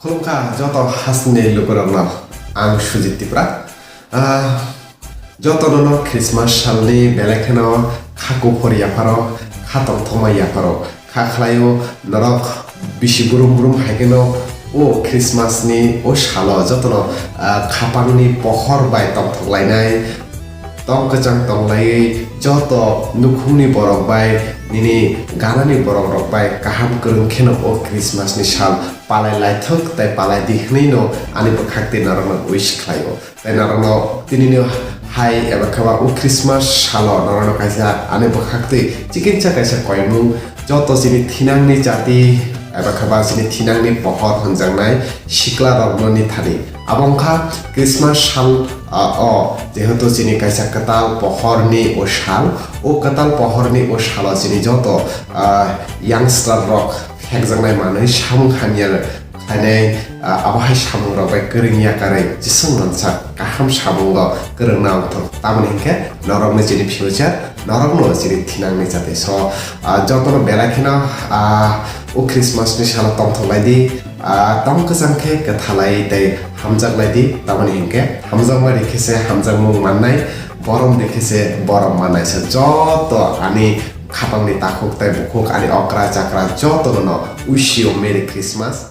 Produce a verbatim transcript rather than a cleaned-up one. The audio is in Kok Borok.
Khulumkha joto hasni lukurokno, ang Sujit Tipra. Ah, jotono no Christmas salni belai kheno kha kuphur yapharo, kha tongthokma yapharo, kha khlaio norok bisi brum brum hai kheno o Christmas ni o salo jotono, ah, khapangni pohor bai tongthok lainai, tong kwchang tong laiwi joto nukhungni borok bai nini ganani borok rok bai kaham kwrwng kheno o Christmas ni sal palai laithok tei palai di hwnwi no ani bwkhak twi norokno wish khlaio. Tei norokno tinini hai eba khe ba o Christmas salo norokno kaisa ani bwkhak twi chikinsa kaisa koimung joto chini thinangni jati eba khe ba chini thinangni pohor hwnjaknai sikla rokno ni thani. Abo wngkha Christmas sal, ah, o jehetu chini kaisa kwtal pohorni o sal, o kwtal pohorni o salo chini joto, ah, youngster rok phekjaknai manwi samung hamya khlainai, ah, abo hai samung rok bai kwrwng yakarwi chisung mansa kaham samungo kwrwngna wngthok. Tamoni hinkhe norokno chini future, norokno chini thinangni jati. So, ah, jotono belai kheno, ah, o Christmas ni salo tongthok lai di, ah, tong kwchang khe kwthalai tei hamjak lai di. Tamoni hinkhe hamjakma rikhe se hamjakmung mannai, borom rikhe se borom mannai. So joto ani khapangni takhuk tei bukhuk, ani okra chakra jotono no wish you Merry Christmas.